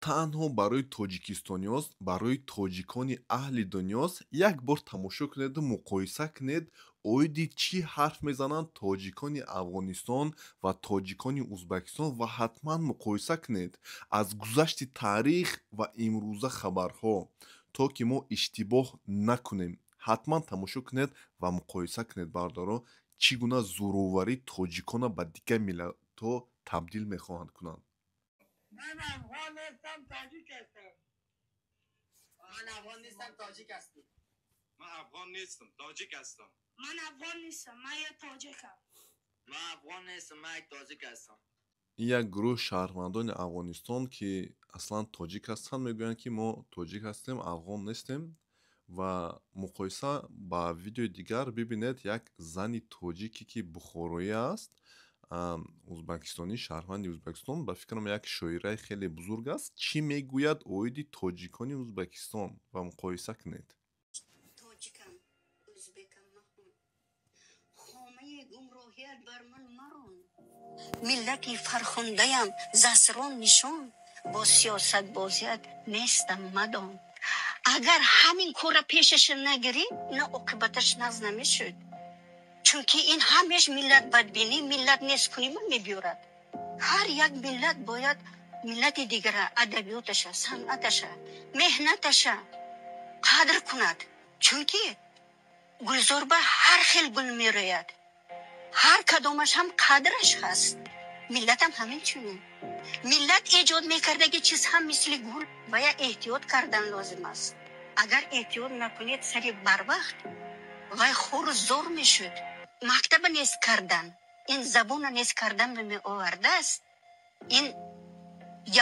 Танҳо барои тоҷикистониёст, барои тоҷикони аҳли дунёст. Як бор тамошо кунеду муқоиса кунед, оиди чӣ ҳарф мезананд тоҷикони Афғонистон ва тоҷикони Узбакистон, ва ҳатман муқоиса кунед аз гузашти таърих ва имрӯза хабарҳо, то ки мо иштибоҳ накунем. Ҳатман тамошо кунед ва муқоиса кунед, бародаро, чӣ гуна зӯроварӣ тоҷикона ба дигар миллатҳо табдил мехоҳанд кунанд. Ман афғон нестам, тоҷик ҳастам. Ман афғон нестам, тоҷик ҳастам. Ман афғон нестам, тоҷик ҳастам. Ман афғон нестам, ман як тоҷикам. Ман афғон нестам, ман як тоҷик ҳастам. Ин як гурӯҳ шаҳрвандони Афғонистон, ки аслан тоҷик ҳастанд, мегӯянд, ки мо тоҷик ҳастем, афғон нестем. Ва муқоиса ба видеои дигар бибинед, як зани тоҷике, ки бухороӣ аст, узбакистонӣ, шаҳрванди Узбекистон, ба фикрам, як шоираи хеле бузург аст, чӣ мегӯяд оиди тоҷикони Узбекистон, ва муқоиса кунед. Тоҷикам, узбекам махон, хомаи гумроҳият бар ман марон. Миллати фархундаям, засрон нишон, бо сиёсатбозият нестам мадон. Агар ҳамин корра пешаша нагирӣ, ина оқибаташ нағз намешуд, чунки ин ҳамеш миллат бадбинӣ, миллат несткунима мебиёрад. Ҳар як миллат бояд миллати дигара, адабиёташа, санъаташа, меҳнаташа қадр кунад, чунки гулзорба ҳар хел гул мерӯяд, ҳар кадомаш ҳам қадраш ҳаст. Миллатам ҳамин чунин. Миллат эҷод мекардаги чиз ҳам мисли гул ва я эҳтиёт кардан лозим аст. Агар эҳтиёт накунед, сари барвақт вай хору зор мешуд. Мактаба нест кардан, ин забона нест кардан меовардааст. Ин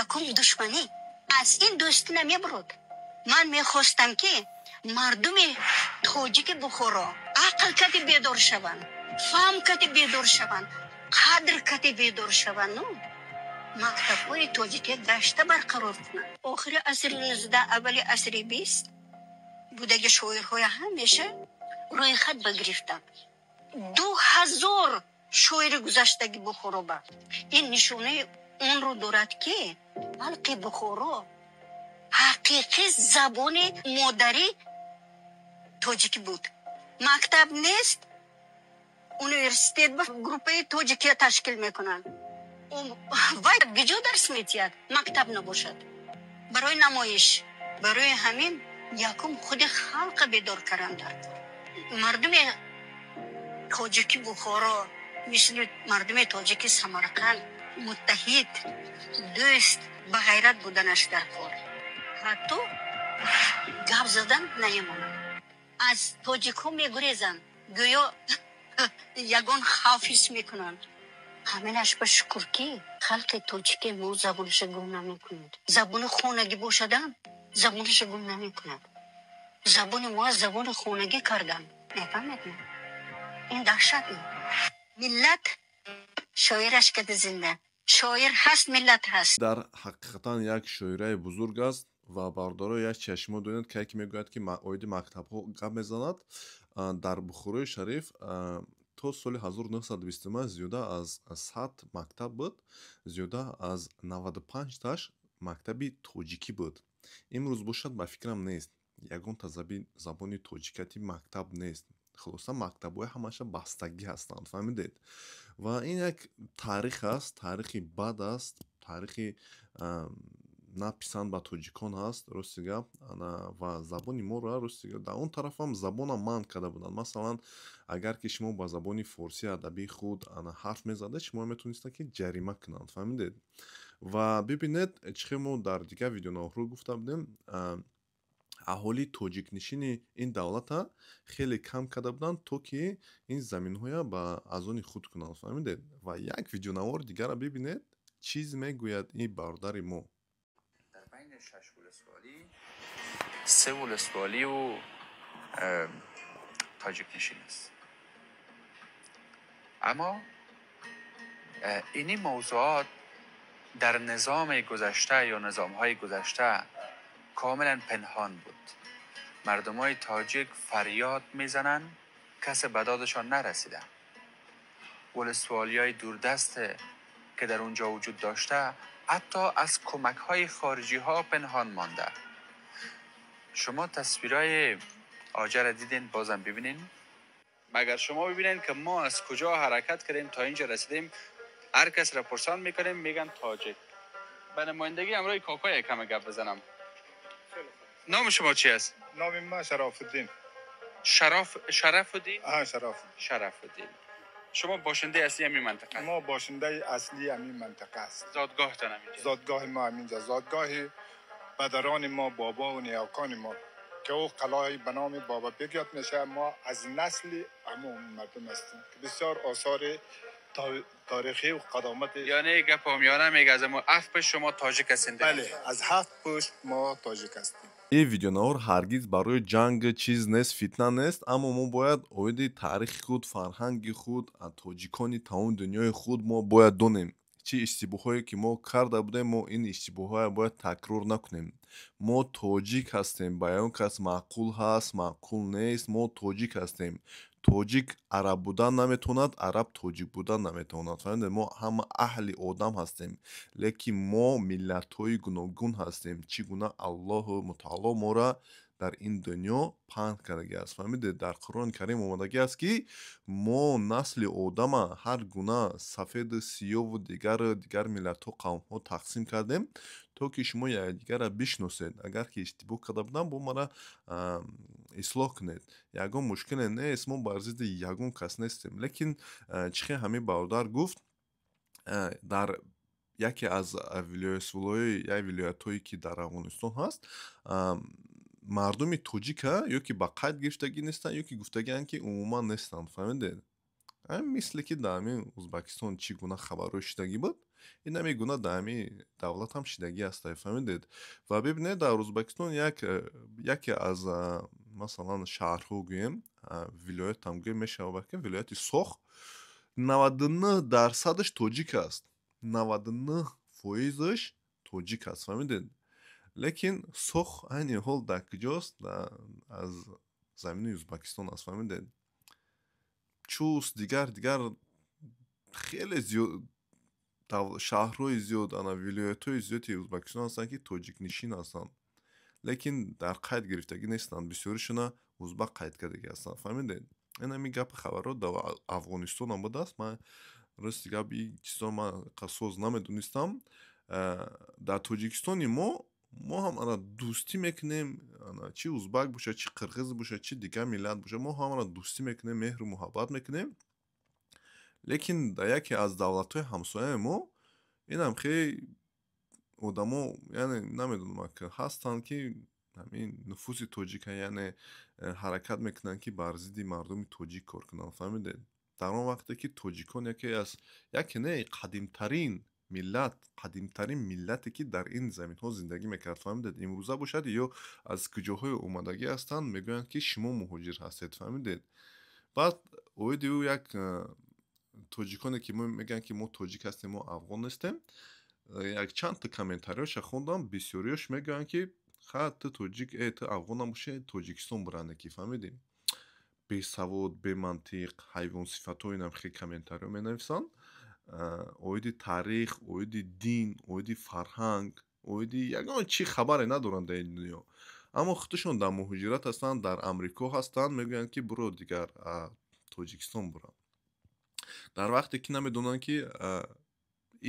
якум душманӣ, аз ин дӯстӣ намебурд. Ман мехостам, ки мардуми тоҷики Бухоро ақл кати бедор шаванд, фаҳм кати бедор шаванд, қадр кати бедор шаванду мактабҳои тоҷикия гашта барқарор кунанд. Охири асри 19, аввали асри 20 будаги шоирҳоя ҳамеша рӯйхат багирифтанд. 2000 шоири гузаштаги Бухороба. Ин нишонаи онро дорад, ки халқи Бухоро ҳақиқӣ забони модарӣ тоҷикӣ буд. Мактаб нест, университет ба группаи тоҷикия ташкил мекунанд. Вай куҷо дарс метиҳад, мактаб набошад? Барои намоиш. Барои ҳамин якум худи халқа бедор кардан дар кор. Мардуми тоҷики Бухоро мисли мардуми тоҷики Самарқанд муттаҳид, дӯст, ба ғайрат буданаш дар кор. Ҳатто гап задан намемонад, аз тоҷикҳо мегурезанд, гӯё ягон хавф ҳис мекунанд. Ҳаминаш ба шукр, ки халқи тоҷики мо забонаша гум намекунад. Забони хонагӣ бошадам, забонаша гум намекунад. Забони мо аз забони хонагӣ кардан, мефаҳмед? Ин даҳшат. Миллат шоираш кади зинда, шоир ҳаст, миллат ҳаст. Дар ҳақиқатан як шоираи бузург аст. Ва бародаро, як чиз шумо донед, ки яке мегӯяд, ки оиди мактабҳо гап мезанад. Дар Бухорои Шариф то соли 1925 зиёда аз 100 мактаб буд, зиёда аз 95таш мактаби тоҷикӣ буд. Имрӯз бошад, ба фикрам, нест, ягонта забони тоҷикати мактаб нест. Хулоса, мактабҳои ҳамаша бастагӣ ҳастанд, фаҳмидед? Ва ин як таърих аст, таърихи бад аст, таърихи написанд ба тоҷикон ҳаст, рости гап. Ва забони моро, рости гап, дар он тарафам забонам манъ карда буданд. Масалан, агар ки шумо ба забони форсии адабии худ ҳарф мезадед, шумо метавонистед, ки ҷарима кунанд, фаҳмидед? Ва бибинед, чӣ хел мо дар дигар видеонаворҳо гуфта будем, аҳолии тоҷикнишини ин давлата хеле кам карда буданд, то ки ин заминҳоя ба азони худ кунанд, фаҳмидед? Ва як видеонавори дигара бибинед, чиз мегӯяд ин бародари мо. Дар байни шаш ولسوالی, سه ولسوالی و تاجیک نشین است. اما اینی موضوعات در نظام گذشته یا نظام های گذشته کاملا پنهان بود. مردم های تاجیک فریاد میزنن، کس به دادشان نرسیده. ولسوالی های دوردست که در اونجا وجود داشته حتی از کمک های خارجی ها پنهان مانده. شما تصویرای آجر دیدین، بازم ببینین. مگر شما ببینین که ما از کجا حرکت کردیم تا اینجا رسیدیم. هر کس را پرسان میکنیم میگن تاجک. به نمایندگی همراه کاکای کم گپ بزنم. نام شما چی است؟ نام ما شرف الدین. شرف الدین؟ آها، شرف. شرف الدین. شما باشنده اصلی همین منطقه؟ ما باشنده اصلی همین منطقه است. زادگاهتان همینجا؟ زادگاه ما همینجا، زادگاه پدران ما، بابا و نیاکان ما که او قلعه به نام بابا بیگ یاد میشه. ما از نسل همون مردم هستیم که بسیار آثار تاریخی و قدامت. یعنی گپ میانه میگه از ما هفت پشت شما تاجیک هستین؟ بله، از هفت پشت ما تاجیک هستیم. Ин видеонавор ҳаргиз барои ҷанг чиз нест, фитна нест, аммо мо бояд оиди таърихи худ, фарҳанги худ, тоҷикони тамоми дунёи худ мо бояд донем, чӣ иштибоҳое ки мо карда будем, мо ин иштибоҳҳоя бояд такрор накунем. Мо тоҷик ҳастем, ба ягон кас маъқул ҳаст, маъқул нест, мо тоҷик ҳастем. Тоҷик араб будан наметавонад, араб тоҷик будан наметавонад, фаҳмидед? Мо ҳама аҳли одам ҳастем, лекин мо миллатҳои гуногун ҳастем. Чӣ гуна Аллоҳу мутаоло моро дар ин дунё паҳн кардагӣ аст, фаҳмидед? Дар Қуръони Карим омадагӣ аст, ки мо насли одама ҳар гуна сафеду сиёву дигару дигар миллатҳо, қавмҳо тақсим кардем, то ки шумо якдигарро бишносед. Агар ки иштибоҳ карда будам, бо мара ислоҳ кунед, ягон мушкиле нест, мо бар зидди ягон кас нестем. Лекин чӣ хел ҳамин бародар гуфт, дар яке аз як вилоятҳое ки дар Афғонистон ҳаст, мардуми тоҷика ё ки ба қайд гирифтагӣ нестанд, ё ки гуфтагианд, ки умуман нестанд, фаҳмидед? Мисле ки дар ҳамин Узбакистон чӣ гуна хабарҳо шидагӣ буд, ин ҳамин гуна дар ҳамин давлат ҳам шидагӣ аст, фаҳмидед? Ва бибинед, дар Узбакистон яке аз, масалан, шаҳрҳо гӯем, вилоятам гӯем мешавад, ки вилояти Сох 99%-аш тоҷик аст, 99%-аш тоҷик аст, фаҳмидед? Лекин Сох айни ҳол дар куҷост? Аз замини Узбакистон аст, фаҳмидед? Чуст, дигар дигар хеле зиёд шаҳрҳои зиёд, ана вилоятҳои зиёди Узбакистон ҳастанд, ки тоҷикнишин ҳастанд, лекин дар қайд гирифтагӣ нестанд, бисёришона узбак қайд кардагӣ ҳастанд, фаҳмидед? Ин ҳамин гапи хабарҳо дар Афғонистонам будааст. Ман, рости гап, ин чизҳо ман соз намедонистам. Дар Тоҷикистони мо ҳам ана дӯстӣ мекунем, чи узбак бошад, чи қирғиз бошад, чи дигар миллат бошад, мо ҳамаро дӯстӣ мекунем, меҳру муҳаббат мекунем. Лекин дар яке аз давлатҳои ҳамсояи мо инам хеле одамо, яъне намедонам, ҳастанд, ки ҳамин нуфузи тоҷика, яъне ҳаракат мекунанд, ки бар зидди мардуми тоҷик кор кунанд, фаҳмидед? Дар он вақте ки тоҷикон яке аз яке не, қадимтарин миллат, қадимтарин миллате ки дар ин заминҳо зиндагӣ мекард, фаҳмидед? Имрӯза бошад, ё аз куҷоҳое омадагӣ ҳастанд, мегӯянд, ки шумо муҳоҷир ҳастед, фаҳмидед? Баъд оиди ӯ як тоҷиконе ки мегӯянд, ки мо тоҷик ҳастем, мо афғон нестем, як чандта комментариёша хондам, бисёриёш мегӯянд, ки ха, ту тоҷик, ту афғон набошӣ, Тоҷикистон буране ки, фаҳмидӣ? Бесавод, бемантиқ, ҳайвонсифатҳо инам хеле комментариҳо менависанд. Оиди таърих, оиди дин, оиди фарҳанг, оиди ягон чӣ хабаре надоранд дар ин дунё, аммо худашон дар муҳоҷират ҳастанд, дар Амрико ҳастанд, мегӯянд, ки буро дигар Тоҷикистон бура, дар вақте ки намедонанд, ки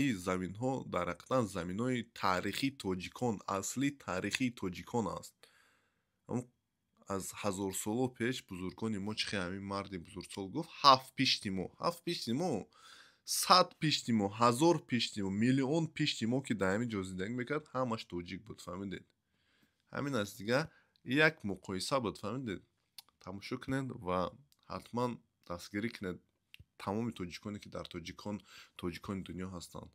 ин заминҳо дар ҳақиқатан заминҳои таърихии тоҷикон, асли таърихии тоҷикон аст. Аз ҳазорсоло пеш бузургони мо, чӣ хел ҳамин марди бузургсол гуфт, ҳафт пишти мо, ҳафт пишти мо, 100 пишти мо, 1000 пишти мо, миллион пишти мо, ки дар ҳамин ҷо зиндагӣ мекард, ҳамаш тоҷик буд, фаҳмидед? Ҳамин аст дига, як муқоиса буд, фаҳмидед? Тамошо кунед ва ҳатман дастгирӣ кунед тамоми тоҷиконе, ки дар тоҷикони дунё ҳастанд.